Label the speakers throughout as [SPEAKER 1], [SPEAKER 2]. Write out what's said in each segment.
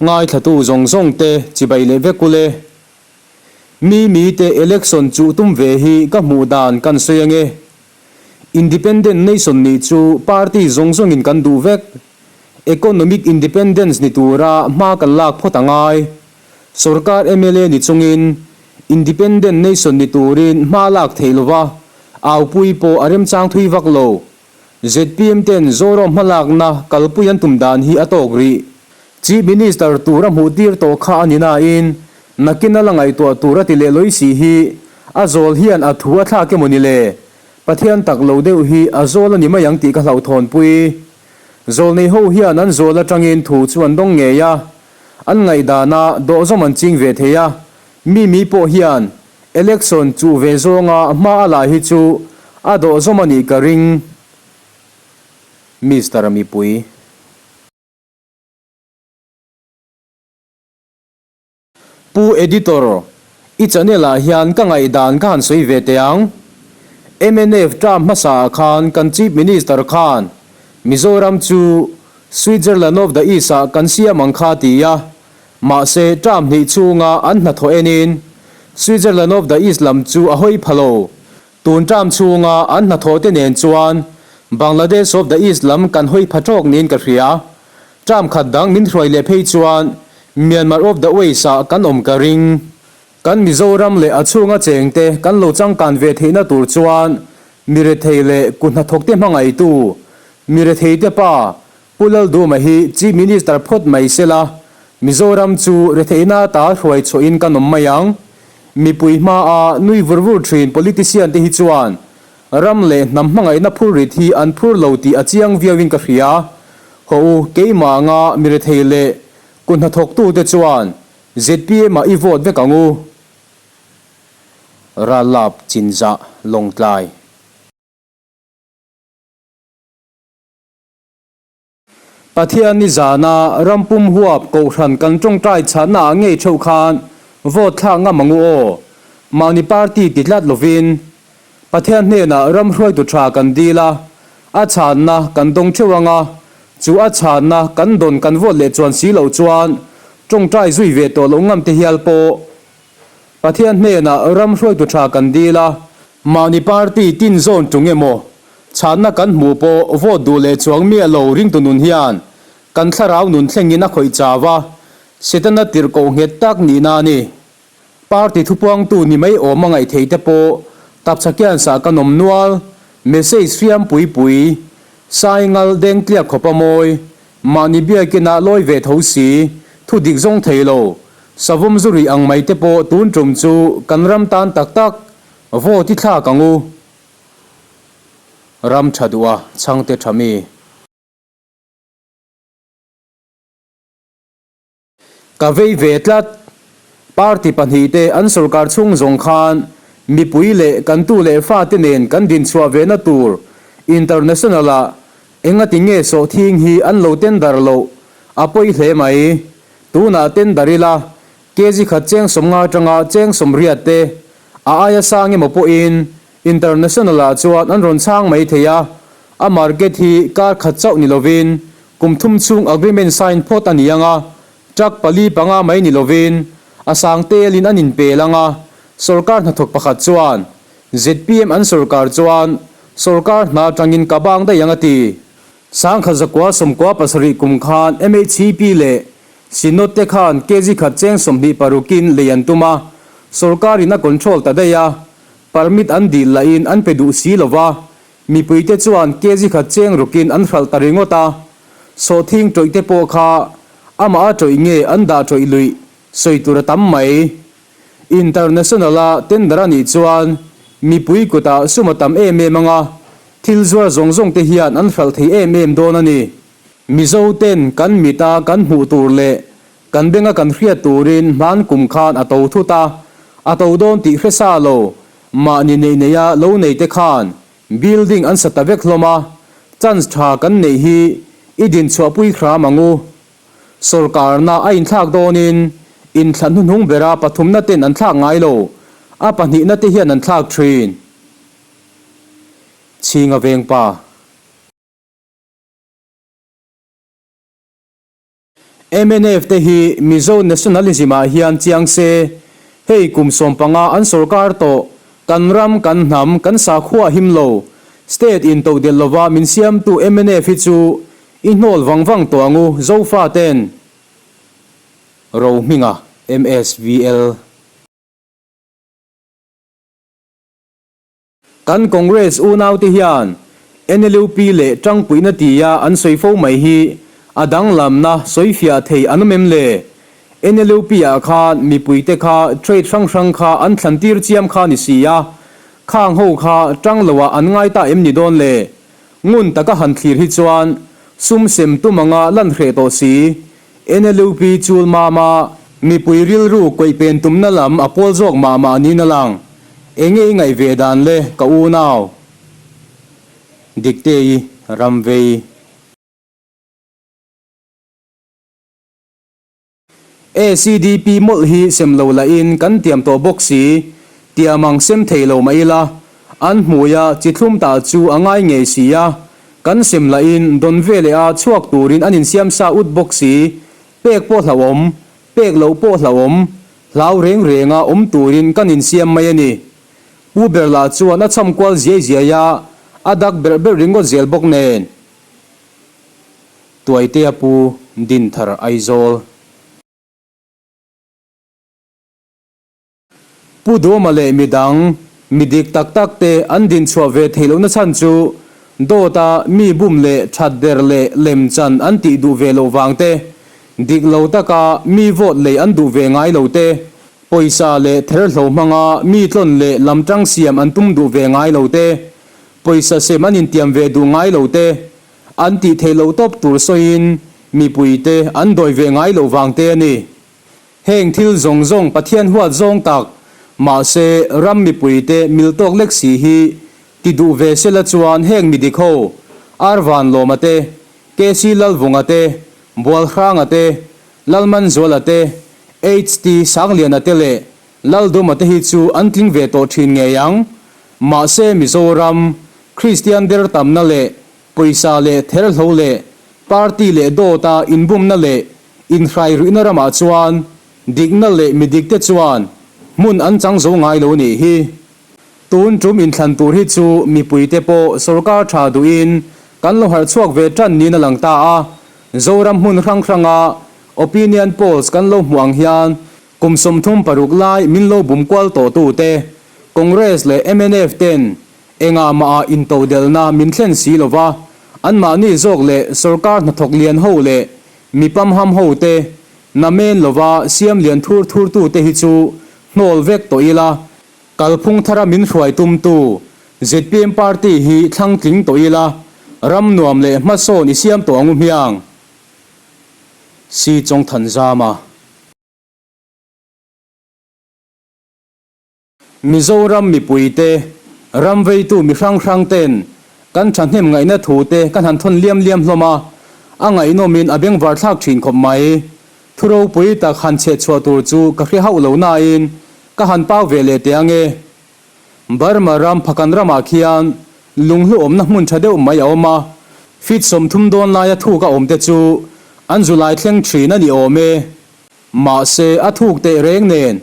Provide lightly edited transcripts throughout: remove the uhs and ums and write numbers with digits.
[SPEAKER 1] Ngaithlatu zawng zawng te chibai leh vek ule. Mi mi te election chuh tum ve hi ka hmuh dan kan sawi ange. Independent nation nih chu party zawng zawngin kan duh vek. Economic independence ni tura hma kan lak phawt a ngai. Sorkar mla ni chungin independent nation ni turin hma lak theih lova aupui pawh a remchang thui vak lo. Zpm ten Zoram hmalakna kalpui an tum dan hi a tawk rih. Chief Minister tur a hmuh tir tawh kha a ni nain nakin a la ngaihtuah tur a ti leh lawi si hi a zawl hian a thu a thlak emaw ni le? Pathian tak lo deuh hi a zawl a ni mai ang tih ka hlauhthawnpui. Zawlnei ho hian an zawl atangin thu chu an dawng ngei a, an ngaihdana dawhzawm an ching ve thei a, mi mi pawh hian Election chuh ve zawnga hma a la hi chu a dawhzawm a nih ka ring. Mister Mipui. Pu Editor, i channel ah hian ka ngaihdan ka han sawi ve teh ang. Mnf term hmasa ah khan kan Chief Minister khan Mizoram chu Switzerland of the East ah kan siam ang kha ti a, Mahse, term hnih chhunga an hnathawh enin Switzerland of the East lam chu a hawi pha lo. Tun term chhunga an hnathawh te nen chuan Bangladesh of the East lam kan hawi pha tawk niin ka hria. Term khat dang min hruai leh phei chuan Myanmar of the West ah kan awm ka ring. Kan Mizoram leh a chhunga chengte kan lo changkan ve theihna tur chuan mirethei leh kuhnathawkte hmangaihtu, miretheite pa Pu Lalduma hi Chief Minister phawt mai sela, Mizoram chu retheihna ata hruai chhuahin kan awm mai ang. Mipui hmaa nui vur vur thin politician te hi chuan ram leh hnam hmangaihna phurrit hi an phur lo tih a chiang viauin ka hria. Haw u, keimah anga mi rethei leh kut hnathawktute chuan zpm ah i vote vek ang u. Rallap Chinzah Lawngtlai. Pathian ni zana rampum huap kohhran kan tawngtai chhahna ah ngei theuh khan vote thlak ngam ang u aw. Mahni party ti tlat lovin Pathian hnenah ram hruaitu tha kan dil a, a chhanna kan dawng theuh ang a, chu a chhanna kan dawn kan vote leh chuan si loh chuan tawngtai zui ve tawh loh ngam te hial pawh Pathian hnenah ram hruaitu tha kan dil a, mahni party tin zawn tung emaw chhanna kan hmuh pawh vote duh leh chuang miah lo ringtu nun hian kan thlarau nun thlengin a khawih chau a, Setana tirhkoh nghet tak nihna a ni. Party thupuangtu ni mai awm a ngaih theih te pawh tapchhakian sah kan awm nual, message hriam pui pui, saingal dengtliak khawp a mawi, Mahni biakinah lawi ve tho si, thu dik zawng thei lo. Savawm zu rih ang mai te pawh tun tum chu kan ram tan tak tak vote i thlak ang u. Ram tha duh a chhangte tha mi. Ka vei ve tlat. Party pahnihte an sorkar chhung zawng khan mipui leh kan tu leh fate nen kan dinchhuah vehna tur international-ah engati nge sawhthing hi an lo tender loh a pawi hle mai. Tunah tender ila kg khat cheng 50 atanga cheng 80 te a aia sang emaw pawhin international-ah chuan an rawn chhang mai thei a, a market hi kar khat chauh ni lovin kum thum chhung agreement sign phawt a ni ang a, Truck pali panga mai ni lovin a sang telin an inpel ang a, sorkar hnathawk pakhat chuan zpm an sorkar chuan sorkar hna atangin ka bang daih ang a ti. Sangkhat zakua 97 kum khan MHCP leh Synod te khan kg khat cheng 26in lei an tum a, sorkarin a control ta daih a, permit an dil lahin an pe duh si lova, mipuite chuan kg khat cheng rukin an hralh ta ringawt a. Sawhthing tawih te pawh kha amah a tawih nge an dah tawih luih sawi tur a tam mai. International a tender a nih chuan mipui kutah sum a tam em em anga thil zuar zawng zawng te hian an hralh thei em em dawn a ni. Mizo ten kan mit a kan hmuh tur leh kan benga kan hriat turin hman kum khan a to thut a, a to dawn tih hre sa lo mahni neih neia lo nei te khan Building an sa ta vek hlawm a, chance tha kan neih hi i dinchhuahpui hram ang u. Sawrkarna a inthlak dawnin inthlan hnuhnung bera pathumna ten an thlak ngai lo, a pahnihna te hian an thlak thin. Chhinga vengpa. Mnf te hi Mizo nationalism ah hian chiang se, hei kum 15 an sorkar tawh, kan ram, kan hnam, kan sakhua him lo, state in todelh lova min siamtu mnf hi chu i hnawl vang vang tawh ang u Zofa ten. Rohminga, MSVL. Kan Congress unaute hian NLUP leh tangpuihna tia an sawi fo mai hi a danglamna sawifiah thei an awm em le? NLUP ah khan mipuite kha trade hrang hrang kha an thlan tir chiam kha ni si a, khang ho kha tang loah an ngai ta em ni dawn le? Ngun taka han thlir hi chuan sum sem tum anga lan hreh tawh si. NLUP chul mama mipui rilru kawih pen tumna lam a pawl zawk mah mah niin a lang. Enge i ngaih ve dan le ka unau? Diktei Ramvei. ACDP mawlh hi sem lo lahin kan tiam tawh bawk si, tiam ang sem thei lo mah ila, an hmuia chi thlum ta chu a ngai ngei si a, kan sem lahin dawn veleh a chhuak turin an insiam sa ut bawk si, pek pawh hlauhawm, pek loh pawh hlauhawm, hlau reng renga awm turin kan insiam mai a ni. Pu ber lah chuan a cham kual ziai ziai a, a dak berh berh ringawt zel bawk nen. Tuaitea Pu Dinthar Aizawl. Pu Duama leh midang, mi dik tak tak te an din chhuah ve theih lohna chhan chu dawta mi bum leh that der leh lem chan an tih duh ve loh vang te, dik lo taka mi vote lei an duh ve ngai lo te, pawisa leh therhlo hmanga mi tlawn leh lamtang siam an tum duh ve ngai lo te, pawisa sem an intiam ve duh ngai lo te, An tih theih loh tawp tur sawiin mipuite an dawi ve ngai loh vang te a ni. Heng thil zawng zawng Pathian huat zawng tak, mahse ram mipuite mil tawk lek si hi ti duh ve sela chuan heng midik ho, Arvanlawma te, KC Lalvunga te, Bualhranga te, Lalmanzuala te, HT Sangliana te leh Lalduma te hi chu an tling ve tawh thin ngei ang. Mahse Mizoram, Kristian der tamna leh pawisa leh therhlo leh party leh dawta inbumna leh inhrairuihna ramah chuan dikna leh midikte chuan hmun an chang zo ngai lo nih hi. Tun tum inthlan tur hi chu mipuite pawh sorkar tha duhin kan lo harh chhuak ve tan niin a lang ta a. Zoram hmun hrang hranga opinion polls kan lo hmuh ang hian Kum 36 lai min lo bum kual tawh tute, Congress leh mnf ten engah mah ah intodelhna min thlen si lo va, anmahni zawk leh sorkar hnathawk lian ho leh mi pamham ho te namen lova siam lian thur thur tute hi chu hnawl vek tawh ila, kalphung thara min hruai tumtu zpm party hi thlang tling tawh ila, ram nuam leh hmasawn i siam tawh ang u hmiang. Si Chawngthanzama. Mizoram mipuite, ram veitu mi hrang hrang ten kan thahnem ngaihna thu te kan han thawn liam liam hlawm a, a ngaihnawmin a bengvar thlak thin khawp mai. Thu ropui tak han chheh chhuah tur chu ka hre hauh lo nain ka han pau ve leh teh ange. Burma ram Phakan ramah khian lunghlu awmna hmun tha deuh mai a awm a, feet 30 dawn laia thuk a awm te chu an zu lai thleng thin a ni awm e. Mahse, a thuk teh reng nen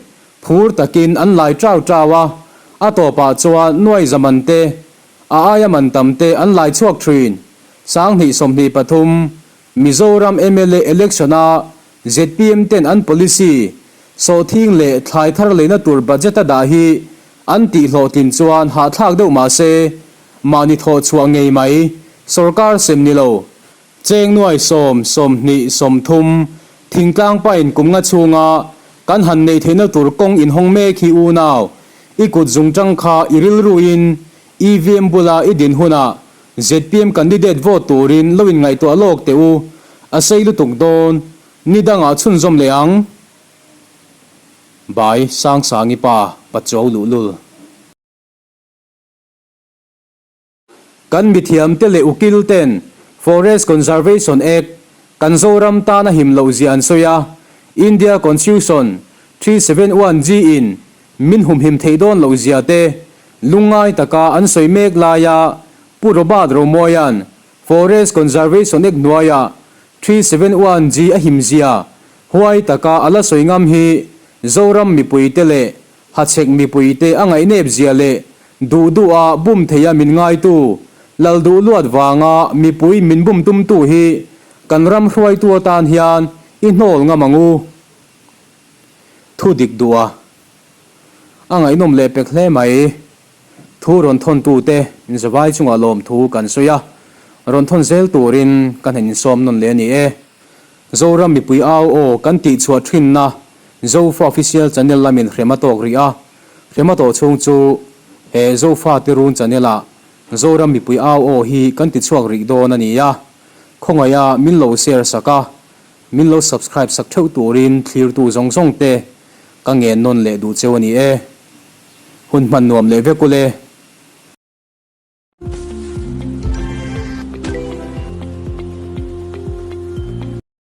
[SPEAKER 1] phur takin an lai trau trau a, a tawpah chuan nuai za man te, a aia man tam te an lai chhuak thin. 2023 Mizoram mla election-a zpm ten an policy, sawhthing leh thlai thar leina tur budget a dah hi an tihhlawhtlin chuan hahthlak deuh mahse, mahni thawhchhuah ngei mai, sorkar sem ni lo. Cheng nuai sawm, 20, 30, thingtlang pain kum nga chhunga kan han neih theihna tur kawng inhawng mek hi unau, i kut zungtang kha i rilruin EVM bula i din hunah zpm candidate vote turin lo inngaihtuah lawk teh u, a sei lutuk dawn, ni dangah chhunzawm leh ang. Bai Sangsangi pa, Pachuau luhlul. Kan mithiamte leh ukil ten Forest Conservation Act kan Zoram tana him loh zia an sawi a, India Constitution 371G in min humhim theih dawn loh zia te lungngai taka an sawi mek laia Pu Robert Romoia'n Forest Conservation Act hnuaiah 371G a himzia huai taka a la sawi ngam hi Zoram mipuite leh Hachhek mipuite a ngaihnep zia leh duh duha bum theia min ngaitu, lal duh luat vanga mipui min bum tumtu hi kan ram hruaitu atan hian i hnawl ngam ang u. Thu dik duh a. A ngaihnawm leh pek hle mai. Thu rawn thawntute zavai chungah lawmthu kan sawi a, rawn thawn zel turin ka hnen insawm nawn leh a ni e. Zoram mipui au aw kan tihchhuah thinna Zofa Official Channel lamin hrem a tawk rih a, hrem a tawh chhung chu he Zofa Tirun Channel-ah Zoram mipui au aw hi kan tichhuak rih dawn a ni a, khawngaiha min lo share sak a, min lo subscribe sak theuh turin thlirtu zawng zawng te ka ngen nawn leh duh cheu a ni e. Hun hman nuam leh vek ule.